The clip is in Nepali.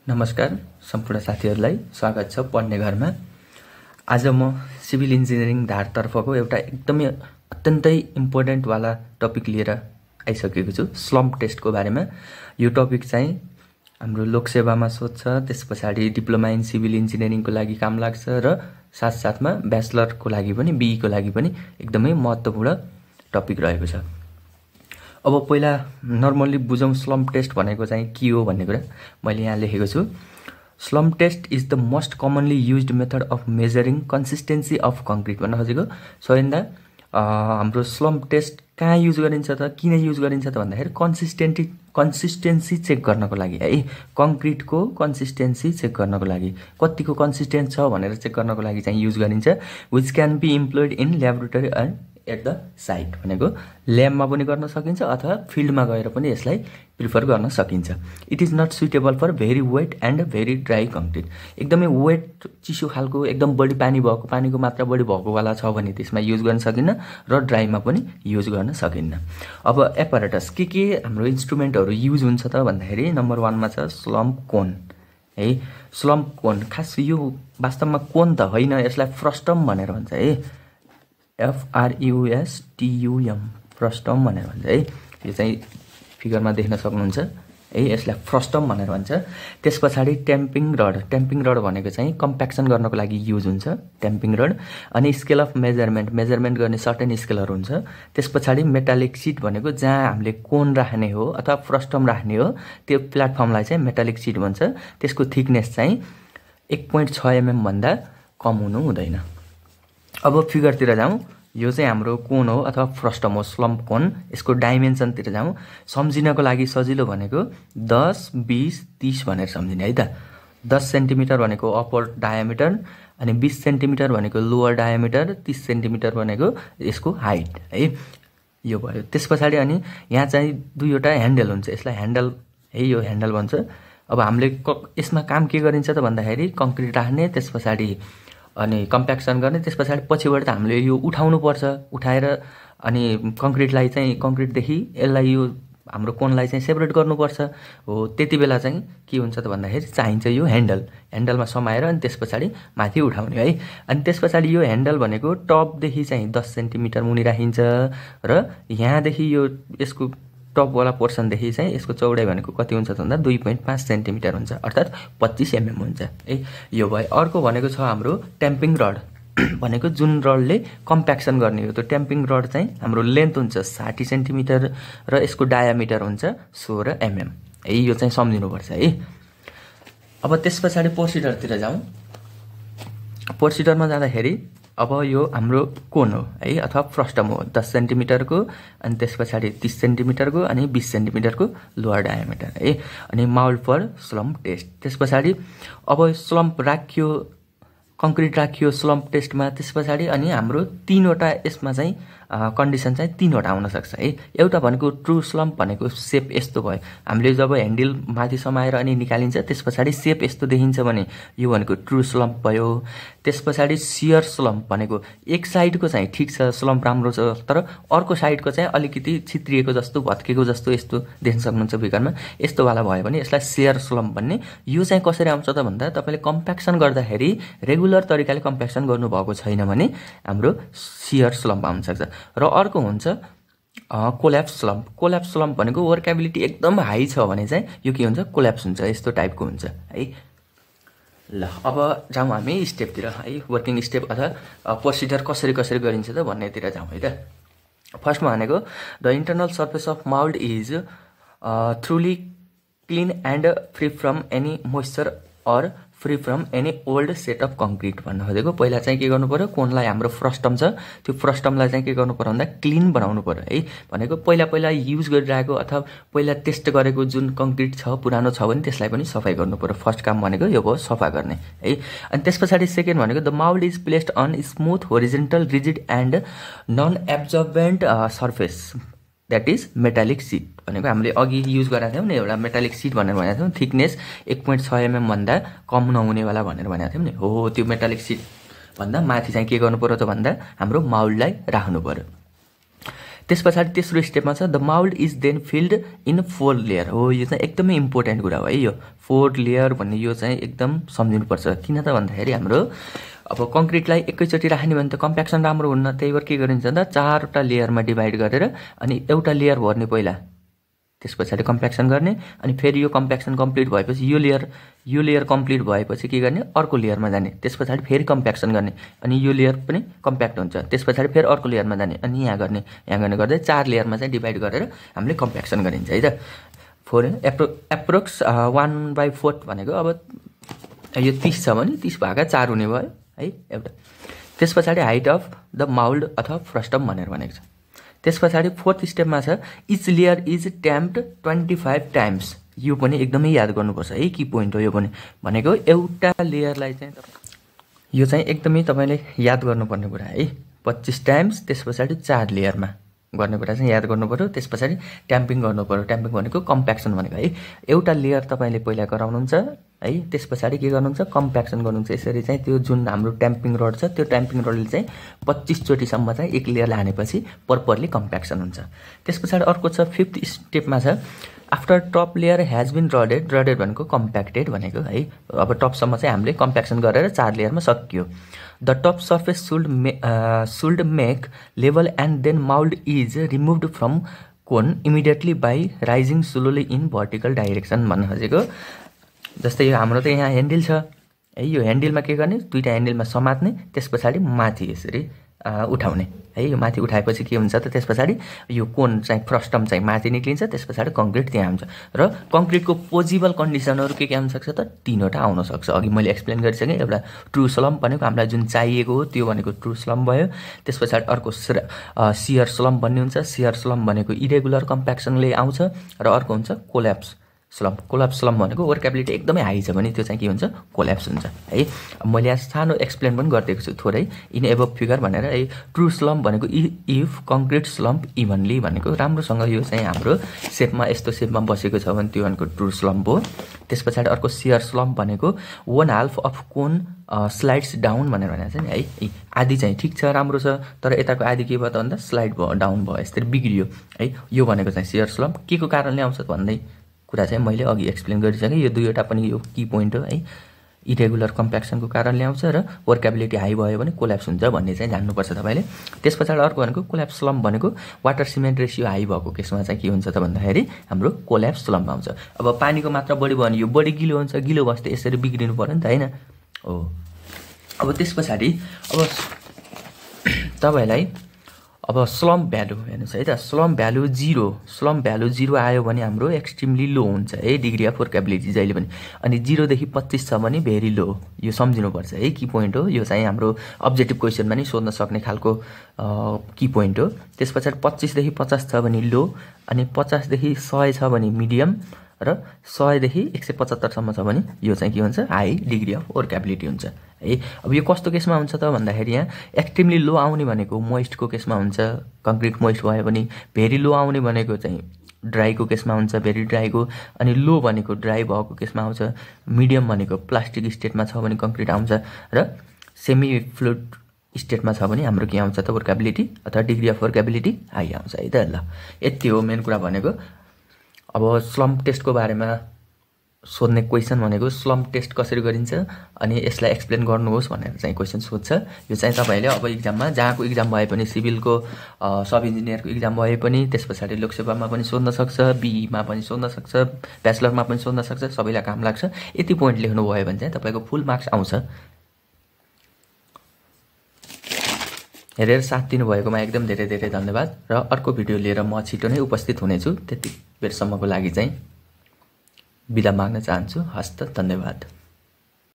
नमस्कार सम्पूर्ण साथीहरूलाई स्वागत छ पढ्ने घरमा। आज म सिभिल इन्जिनियरिङ धारतर्फको एउटा एकदमै अत्यन्तै इम्पोर्टेन्ट वाला टपिक लिएर आइसकेको छु, स्लम्प टेस्टको बारेमा। यो टपिक चाहिँ हाम्रो लोकसेवामा सोध्छ, त्यसपछि डिप्लोमा इन सिभिल इन्जिनियरिङको लागि काम लाग्छ र साथसाथमा ब्याचलरको लागि पनि बीईको लागि पनि एकदमै महत्त्वपूर्ण टपिक रहेको छ। अब पहिला नर्मल्ली बुझौँ स्लम्प टेस्ट भनेको चाहिँ के हो भन्ने कुरा मैले यहाँ लेखेको छु। Slump test is the most commonly used method of measuring consistency of concrete भन्न खोजेको। सोइन्दा हाम्रो स्लम्प टेस्ट कहाँ युज गरिन्छ त, किन युज गरिन्छ त भन्दाखेरि कन्सिस्टेन्सी चेक गर्नको लागि है, कङ्क्रिटको कन्सिस्टेन्सी चेक गर्नको लागि, कतिको कन्सिस्टेन्ट छ भनेर चेक गर्नको लागि चाहिँ युज गरिन्छ। Which can be employed in laboratory and at the site भनेको ल्याबमा पनि गर्न सकिन्छ अथवा फिल्डमा गएर पनि यसलाई प्रिफर गर्न सकिन्छ। It is not suitable for very wet and very dry concrete. एकदमै वेट चिसो खालको एकदम बढी पानीको मात्रा बढी भएको वाला छ भने त्यसमा युज गर्न सकिन्न र ड्राईमा पनि युज गर्न सकिन्न। अब एपरेटस के हाम्रो इन्स्ट्रुमेन्टहरू युज हुन्छ त भन्दाखेरि नम्बर 1मा छ स्लम्प कोन है। स्लम्प कोन खास यो वास्तवमा कोन त होइन, यसलाई फ्रस्टम भनेर भन्छ है, FRUSTUM फ्रस्टम भनेर भन्छ है। यो चाहिँ फिगरमा देख्न सक्नुहुन्छ है, यसलाई फ्रस्टम भनेर भन्छ। त्यस पछाडि ट्याम्पिङ रड भनेको चाहिँ कम्प्याक्सन गर्नको लागि युज हुन्छ ट्याम्पिङ रड। अनि स्केल अफ मेजरमेन्ट गर्ने सर्टेन स्केलहरू हुन्छ। त्यस पछाडि मेटालिक सिट भनेको जहाँ हामीले कोन राख्ने हो अथवा फ्रस्टम राख्ने हो त्यो प्लेटफर्मलाई चाहिँ मेटालिक सिट भन्छ। त्यसको थिकनेस चाहिँ 1.6 mm भन्दा कम हुनु हुँदैन। अब फिगरतिर जाउँ, यो चाहिँ हाम्रो कोन हो अथवा फ्रस्टम हो, स्लम्प कोन। यसको डाइमेन्सनतिर जाउँ, सम्झिनको लागि सजिलो भनेको 10, 20, 30 भनेर सम्झिने है त। 10 सेन्टिमिटर भनेको अप्पर डायामिटर, अनि 20 सेन्टिमिटर भनेको लोअर डायामिटर, 30 सेन्टिमिटर भनेको यसको हाइट है। यो भयो। त्यस पछाडि अनि यहाँ चाहिँ दुईवटा ह्यान्डल हुन्छ, यसलाई ह्यान्डल है, यो ह्यान्डल भन्छ। अब हामीले यसमा काम के गरिन्छ त भन्दाखेरि कङ्क्रिट राख्ने, त्यस पछाडि अनि कम्प्याक्सन गर्ने, त्यस पछाडि पछिबाट त हामीले यो उठाउनु पर्छ, उठाएर अनि कङ्क्रिटदेखि यसलाई यो हाम्रो कोनलाई चाहिँ सेपरेट गर्नुपर्छ हो। त्यति बेला चाहिँ के हुन्छ त भन्दाखेरि चाहिन्छ यो ह्यान्डलमा समाएर अनि त्यस पछाडि माथि उठाउने है। अनि त्यस पछाडि यो ह्यान्डल भनेको टपदेखि चाहिँ 10 सेन्टिमिटर मुनि राखिन्छ र यहाँदेखि यो यसको टपवाला पोर्सनदेखि चाहिँ यसको चौडाइ भनेको कति हुन्छ त भन्दा 2.5 सेन्टिमिटर हुन्छ, अर्थात् 25 mm हुन्छ है। यो भयो। अर्को भनेको छ हाम्रो ट्याम्पिङ रड भनेको जुन रडले कम्प्याक्सन गर्ने हो। त्यो ट्याम्पिङ रड चाहिँ हाम्रो लेन्थ हुन्छ 60 सेन्टिमिटर र यसको डायामिटर हुन्छ 16 mm है। यो चाहिँ सम्झिनुपर्छ है। अब त्यस पछाडि प्रोसिडरतिर जाउँ। प्रोसिडरमा जाँदाखेरि अब यो हाम्रो कोन हो है अथवा फ्रस्टम हो 10 सेन्टिमिटरको, अनि त्यस पछाडि 30 सेन्टिमिटरको अनि 20 सेन्टिमिटरको लोअर डायामिटर है। अनि माउल्ड फर स्लम्प टेस्ट। त्यस पछाडि अब स्लम्प राखियो, कङ्क्रिट राखियो स्लम्प टेस्टमा। त्यस पछाडि अनि हाम्रो 3वटा यसमा चाहिँ कन्डिसन चाहिँ 3वटा हुनसक्छ है। एउटा भनेको ट्रु स्लम्प भनेको सेप यस्तो भयो, हामीले जब ह्यान्डल माथि समाएर अनि निकालिन्छ त्यस पछाडि सेप यस्तो देखिन्छ भने यो भनेको ट्रु स्लम्प भयो। त्यस पछाडि सियर स्लम्प भनेको एक साइडको चाहिँ ठिक छ, स्लम्प राम्रो छ, तर अर्को साइडको चाहिँ अलिकति छित्रिएको जस्तो भत्केको जस्तो यस्तो देख्न सक्नुहुन्छ फिगरमा, यस्तो वाला भयो भने यसलाई सियर स्लम्प भन्ने। यो चाहिँ कसरी आउँछ त भन्दा तपाईँले कम्प्याक्सन गर्दाखेरि रेगुलर तरिकाले कम्प्याक्सन गर्नुभएको छैन भने हाम्रो सियर स्लम्प आउन सक्छ। र अर्को हुन्छ कोल्याप्स स्लम्प भनेको वर्केबिलिटी एकदम हाई छ भने चाहिँ यो के हुन्छ, कोल्याप्स हुन्छ, यस्तो टाइपको हुन्छ है। ल अब जाउँ हामी स्टेपतिर है, वर्किङ स्टेप अथवा प्रोसिडर कसरी गरिन्छ त भन्नेतिर जाउँ है त। फर्स्टमा भनेको the internal surface of mould is thoroughly clean and free from any moisture or free from any old set of concrete भन्नु खोजेको। पहिला चाहिँ के गर्नु पर्यो, कोनलाई हाम्रो फ्रस्टम छ त्यो फ्रस्टमलाई चाहिँ के गर्नु पर्यो भन्दा क्लिन बनाउनु पर्यो है। भनेको पहिला युज गरिरहेको अथवा पहिला टेस्ट गरेको जुन कङ्क्रिट छ पुरानो छ भने त्यसलाई पनि सफाइ गर्नु पर्यो। फर्स्ट काम भनेको यो भयो सफा गर्ने है। अनि त्यस पछाडि सेकेन्ड भनेको the mould is placed on smooth horizontal rigid and non absorbent surface that is metallic sheet भनेको हामीले अघि युज गरेका थियौँ नि, एउटा मेटालिक सिट भनेर भनेको थियौँ, थिकनेस 1.6 mm भन्दा कम नहुनेवाला भनेर भनेको थियौँ नि हो। त्यो मेटालिक सिट भन्दा माथि चाहिँ के गर्नु पर्यो त भन्दा हाम्रो माउल्डलाई राख्नु पर्यो। त्यसपछि तेस्रो स्टेपमा छ the mould is then filled in 4 layer हो। यो चाहिँ एकदमै इम्पोर्टेन्ट कुरा हो है। यो 4 लेयर भन्ने यो चाहिँ एकदम सम्झिनुपर्छ। किन त भन्दाखेरि हाम्रो अब कङ्क्रिटलाई एकैचोटि राख्ने भने त कम्प्याक्सन राम्रो हुन्न, त्यही भएर के गरिन्छ भन्दा 4वटा लेयरमा डिभाइड गरेर अनि एउटा लेयर भर्ने पहिला, त्यस पछाडि कम्प्याक्सन गर्ने, अनि फेरि यो कम्प्याक्सन कम्प्लिट भएपछि यो लेयर कम्प्लिट भएपछि के गर्ने अर्को लेयरमा जाने, त्यस पछाडि फेरि कम्प्याक्सन गर्ने, अनि यो लेयर पनि कम्प्याक्ट हुन्छ, त्यस पछाडि फेरि अर्को लेयरमा जाने, अनि यहाँ गर्ने गर्दै 4 लेयरमा चाहिँ डिभाइड गरेर हामीले कम्प्याक्सन गरिन्छ है त। फोर एप्रोक्स 1/4 भनेको अब यो 30 छ भने 30 भागा 4 हुने भयो है एउटा। त्यस पछाडि हाइट अफ द माउल्ड अथवा फ्रस्टम भनेर भनेको छ। त्यस पछाडि 4th स्टेपमा छ इच लेयर इज ट्याम्प्ड 25 टाइम्स। यो पनि एकदमै याद गर्नुपर्छ है, की पोइन्ट हो यो पनि। भनेको एउटा लेयरलाई चाहिँ यो चाहिँ एकदमै तपाईँले याद गर्नुपर्ने कुरा है, 25 टाइम्स, त्यस पछाडि 4 लेयरमा गर्ने कुरा चाहिँ याद गर्नु पर्यो। त्यस पछाडि ट्याम्पिङ गर्नु पर्यो। ट्याम्पिङ भनेको कम्प्याक्सन भनेको है। एउटा लेयर तपाईँले पहिला गराउनुहुन्छ है, त्यस पछाडि के गर्नुहुन्छ कम्प्याक्सन गर्नुहुन्छ। यसरी चाहिँ त्यो जुन हाम्रो ट्याम्पिङ रड छ त्यो ट्याम्पिङ रडले चाहिँ 25 चोटिसम्म चाहिँ एक लेयर हानेपछि प्रपरली कम्प्याक्सन हुन्छ। त्यस पछाडि अर्को छ 5th स्टेपमा छ after top layer has been rodded भनेको कम्प्याक्टेड भनेको है। अब टपसम्म चाहिँ हामीले कम्प्याक्सन गरेर 4 लेयरमा सकियो। The top surface should make level and then mould is removed from cone immediately by raising slowly in vertical direction भन्न खोजेको। जस्तै यो हाम्रो त यहाँ ह्यान्डल छ है, यो ह्यान्डलमा के गर्ने दुईटा ह्यान्डलमा समात्ने, त्यस पछाडि माथि यसरी उठाउने है। यो माथि उठाएपछि के हुन्छ त त्यस पछाडि यो कोन चाहिँ फ्रस्टम चाहिँ माथि निक्लिन्छ, त्यस पछाडि कङ्क्रिट त्यहाँ हुन्छ। र कङ्क्रिटको पोजिबल कन्डिसनहरू के आउन सक्छ त 3वटा आउन सक्छ। अघि मैले एक्सप्लेन गरिसकेँ। एउटा ट्रु स्लम्प भनेको हामीलाई जुन चाहिएको हो त्यो भनेको ट्रु स्लम्प भयो। त्यस पछाडि अर्को सियर स्लम्प भन्ने हुन्छ। सियर स्लम्प भनेको इरेगुलर कम्प्याक्सनले आउँछ। र अर्को हुन्छ कोल्याप्स स्लम्प। कोल्याप्स स्लम्प भनेको वर्कएबिलिटी एकदमै हाई छ भने त्यो चाहिँ के हुन्छ कोल्याप्स हुन्छ है। मैले यहाँ सानो एक्सप्लेन पनि गरिदिएको छु थोरै इन एबभ फिगर भनेर है। ट्रु स्लम्प भनेको इफ कङ्क्रिट स्लम्प इभनली भनेको राम्रोसँग यो चाहिँ हाम्रो सेपमा यस्तो सेपमा बसेको छ भने त्यो भनेको ट्रु स्लम्प हो। त्यस पछाडि अर्को सियर स्लम्प भनेको 1/2 अफ कोन स्लाइड्स डाउन भनेर भनेको छ नि है। आधी चाहिँ ठिक छ राम्रो छ, तर यताको आधी के भयो त भन्दा स्लाइड भयो डाउन भयो, यसरी बिग्रियो है। यो भनेको चाहिँ सियर स्लम्प के को कारणले आउँछ भन्दै कुरा चाहिँ मैले अघि एक्सप्लेन गरिसकेँ। यो दुईवटा पनि यो की पोइन्ट हो है। इरेगुलर कम्प्याक्सनको कारणले आउँछ र वर्कएबिलिटी हाई भयो भने कोल्याप्स हुन्छ भन्ने चाहिँ जान्नुपर्छ तपाईँले। त्यस पछाडि अर्को भनेको कोल्याप्स स्लम्प भनेको वाटर सिमेन्ट रेसियो हाई भएको केसमा चाहिँ के हुन्छ त भन्दाखेरि हाम्रो कोल्याप्स स्लम्प आउँछ। अब पानीको मात्रा बढी भयो भने यो बढी गिलो हुन्छ, गिलो भएपछि यसरी बिग्रिनु पर्यो नि त होइन हो। अब त्यस पछाडि अब तपाईँलाई अब स्लम्प भ्यालु हेर्नुहोस् है त। स्लम्प भ्यालु 0 आयो भने हाम्रो एक्सट्रिमली लो हुन्छ है डिग्री अफ वर्कएबिलिटी जहिले पनि। अनि 0 देखि 25 छ भने भेरी लो। यो सम्झिनुपर्छ है, की पोइन्ट हो। यो चाहिँ हाम्रो अब्जेक्टिभ क्वेसनमा नि सोध्न सक्ने खालको की पोइन्ट हो। त्यस पछाडि 25 देखि 50 छ भने लो, अनि 50 देखि 100 छ भने मिडियम, र 100 देखि 175 सम्म छ भने यो चाहिँ के हुन्छ हाई डिग्री अफ वर्कएबिलिटी हुन्छ है। अब यो कस्तो केसमा हुन्छ त भन्दाखेरि यहाँ एक्सट्रिमली लो आउने भनेको मोइस्टको केसमा हुन्छ, कङ्क्रिट मोइस्ट भयो भने। भेरी लो आउने भनेको चाहिँ ड्राईको केसमा हुन्छ, भेरी ड्राईको। अनि लो भनेको ड्राई भएको केसमा आउँछ। मिडियम भनेको प्लास्टिक स्टेटमा छ भने कङ्क्रिट आउँछ, र सेमी फ्लुइड स्टेटमा छ भने हाम्रो के आउँछ त वर्कएबिलिटी अथवा डिग्री अफ वर्कएबिलिटी हाई आउँछ है त। ल यति हो मेन कुरा भनेको। अब स्लम्प टेस्टको बारेमा सोध्ने क्वेसन भनेको स्लम्प टेस्ट कसरी गरिन्छ अनि यसलाई एक्सप्लेन गर्नुहोस् भनेर चाहिँ क्वेसन सोध्छ। यो चाहिँ तपाईँले अब इक्जाममा जहाँको इक्जाम भए पनि, सिभिलको सब इन्जिनियरको इक्जाम भए पनि, त्यस पछाडि लोकसेवामा पनि सोध्न सक्छ, बीईमा पनि सोध्न सक्छ, ब्याचलरमा पनि सोध्न सक्छ, सबैलाई काम लाग्छ। यति पोइन्ट लेख्नुभयो भने चाहिँ तपाईँको फुल मार्क्स आउँछ। हेरेर साथ दिनुभएकोमा एकदम धेरै धेरै धन्यवाद। र अर्को भिडियो लिएर म छिटो नै उपस्थित हुनेछु। त्यति बेरसम्मको लागि चाहिँ बिदा माग्न चाहन्छु। हस्त धन्यवाद।